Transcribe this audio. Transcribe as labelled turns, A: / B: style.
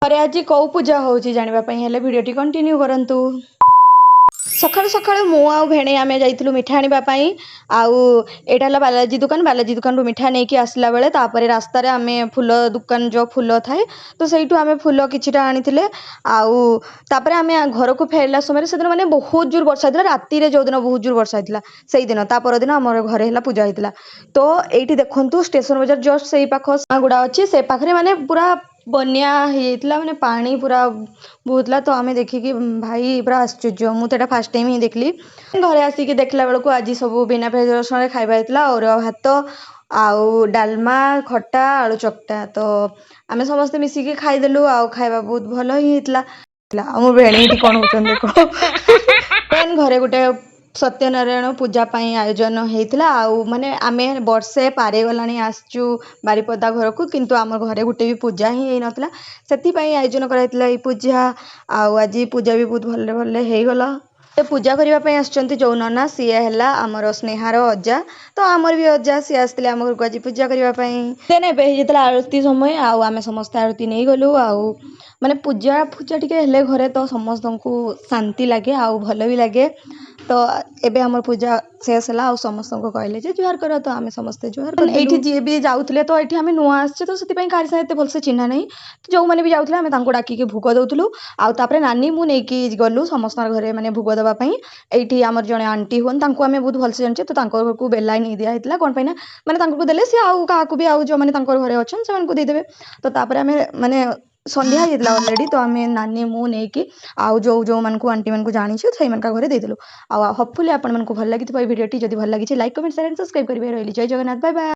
A: ଘରେ ଆଜି କେଉଁ ପୂଜା ହେଉଛି ଜାଣିବା ପାଇଁ ହେଲେ ଭିଡ଼ିଓଟି କଣ୍ଟିନ୍ୟୁ କରନ୍ତୁ। ସକାଳୁ ସକାଳୁ ମୁଁ ଆଉ ଭେଣେଇ ଆମେ ଯାଇଥିଲୁ ମିଠା ଆଣିବା ପାଇଁ। ଆଉ ଏଇଟା ହେଲା ବାଲାଜୀ ଦୋକାନ। ବାଲାଜୀ ଦୋକାନରୁ ମିଠା ନେଇକି ଆସିଲା ବେଳେ ତାପରେ ରାସ୍ତାରେ ଆମେ ଫୁଲ ଦୋକାନ, ଯେଉଁ ଫୁଲ ଥାଏ, ତ ସେଇଠୁ ଆମେ ଫୁଲ କିଛିଟା ଆଣିଥିଲେ। ଆଉ ତାପରେ ଆମେ ଘରକୁ ଫେରିଲା ସମୟରେ ସେଦିନ ମାନେ ବହୁତ ଜୋର ବର୍ଷା ହେଇଥିଲା। ରାତିରେ ଯେଉଁଦିନ ବହୁତ ଜୋର ବର୍ଷା ହେଇଥିଲା, ସେଇଦିନ ତା ପରଦିନ ଆମର ଘରେ ହେଲା ପୂଜା ହେଇଥିଲା। ତ ଏଇଠି ଦେଖନ୍ତୁ, ଷ୍ଟେସନ ବଜାର ଜଷ୍ଟ ସେଇ ପାଖ ଗୁଡ଼ା ଅଛି, ସେ ପାଖରେ ମାନେ ପୁରା ବନ୍ୟା ହେଇଯାଇଥିଲା, ମାନେ ପାଣି ପୁରା ବହୁଥିଲା। ତ ଆମେ ଦେଖିକି ଭାଇ ପୁରା ଆଶ୍ଚର୍ଯ୍ୟ। ମୁଁ ତ ଏଇଟା ଫାର୍ଷ୍ଟ ଟାଇମ୍ ହିଁ ଦେଖିଲି। ଘରେ ଆସିକି ଦେଖିଲା ବେଳକୁ ଆଜି ସବୁ ବିନା ପିଆଜ ରସୁଣରେ ଖାଇବା ହେଇଥିଲା, ଅରୁଆ ଭାତ ଆଉ ଡାଲମା, ଖଟା, ଆଳୁ ଚକଟା। ତ ଆମେ ସମସ୍ତେ ମିଶିକି ଖାଇଦେଲୁ ଆଉ ଖାଇବା ବହୁତ ଭଲ ହିଁ ହେଇଥିଲା। ଆଉ ମୋ ଭେଣେଇ ଏଠି କ'ଣ ହଉଛନ୍ତି ଦେଖ। ଦେନ୍ ଘରେ ଗୋଟେ ସତ୍ୟନାରାୟଣ ପୂଜା ପାଇଁ ଆୟୋଜନ ହେଇଥିଲା। ଆଉ ମାନେ ଆମେ ବର୍ଷେ ପାରିଗଲାଣି ଆସିଛୁ ବାରିପଦା ଘରକୁ, କିନ୍ତୁ ଆମ ଘରେ ଗୋଟେ ବି ପୂଜା ହିଁ ହେଇନଥିଲା। ସେଥିପାଇଁ ଆୟୋଜନ କରାଯାଇଥିଲା ଏଇ ପୂଜା। ଆଉ ଆଜି ପୂଜା ବି ବହୁତ ଭଲରେ ଭଲରେ ହେଇଗଲା। ସେ ପୂଜା କରିବା ପାଇଁ ଆସିଛନ୍ତି ଯେଉଁ ନନା, ସିଏ ହେଲା ଆମର ସ୍ନେହାର ଅଜା। ତ ଆମର ବି ଅଜା, ସିଏ ଆସିଥିଲେ ଆମ ଘରକୁ ଆଜି ପୂଜା କରିବା ପାଇଁ। ଦେନ୍ ଏବେ ହେଇଯାଇଥିଲା ଆଳତି ସମୟ ଆଉ ଆମେ ସମସ୍ତେ ଆଳତି ନେଇଗଲୁ। ଆଉ ମାନେ ପୂଜା ଫୂଜା ଟିକେ ହେଲେ ଘରେ ତ ସମସ୍ତଙ୍କୁ ଶାନ୍ତି ଲାଗେ ଆଉ ଭଲ ବି ଲାଗେ। ତ ଏବେ ଆମର ପୂଜା ଶେଷ ହେଲା ଆଉ ସମସ୍ତଙ୍କୁ କହିଲେ ଯେ ଜୁହାର କର, ତ ଆମେ ସମସ୍ତେ ଜୁହାର। ଏଇଠି ଯିଏ ବି ଯାଉଥିଲେ, ତ ଏଇଠି ଆମେ ନୂଆ ଆସିଛେ, ତ ସେଥିପାଇଁ କାହାରି ସାଙ୍ଗେ ଏତେ ଭଲସେ ଚିହ୍ନା ନାହିଁ। ତ ଯେଉଁମାନେ ବି ଯାଉଥିଲେ, ଆମେ ତାଙ୍କୁ ଡାକିକି ଭୋଗ ଦେଉଥିଲୁ। ଆଉ ତାପରେ ନାନୀ ମୁଁ ନେଇକି ଗଲୁ ସମସ୍ତଙ୍କ ଘରେ ମାନେ ଭୋଗ ଦେବା ପାଇଁ। ଏଇଠି ଆମର ଜଣେ ଆଣ୍ଟି ହୁଅନ୍ତି, ତାଙ୍କୁ ଆମେ ବହୁତ ଭଲସେ ଜାଣିଛେ। ତ ତାଙ୍କ ଘରକୁ ବେଲାଏ ନେଇ ଦିଆ ହେଇଥିଲା। କ'ଣ ପାଇଁ ନା ମାନେ ତାଙ୍କୁ ଦେଲେ ସିଏ ଆଉ କାହାକୁ ବି, ଆଉ ଯେଉଁମାନେ ତାଙ୍କର ଘରେ ଅଛନ୍ତି, ସେମାନଙ୍କୁ ଦେଇଦେବେ। ତ ତାପରେ ଆମେ ମାନେ ସନ୍ଧ୍ୟା ହେଇଯାଇଥିଲା ଅଲରେଡ଼ି, ତ ଆମେ ନାନୀ ମୁଁ ନେଇକି ଆଉ ଯେଉଁ ଯେଉଁମାନଙ୍କୁ ଆଣ୍ଟିମାନଙ୍କୁ ଜାଣିଛୁ, ସେଇମାନଙ୍କ ଘରେ ଦେଇଦେଲୁ। ଆଉ ହୋପଫୁଲି ଆପଣମାନଙ୍କୁ ଭଲ ଲାଗିଥିବ ଏଇ ଭିଡ଼ିଓଟି। ଯଦି ଭଲ ଲାଗିଛି, like, comment, share and subscribe କରିବେ। ରହିଲି, ଜୟ ଜଗନ୍ନାଥ, ବାଏ ବାଏ।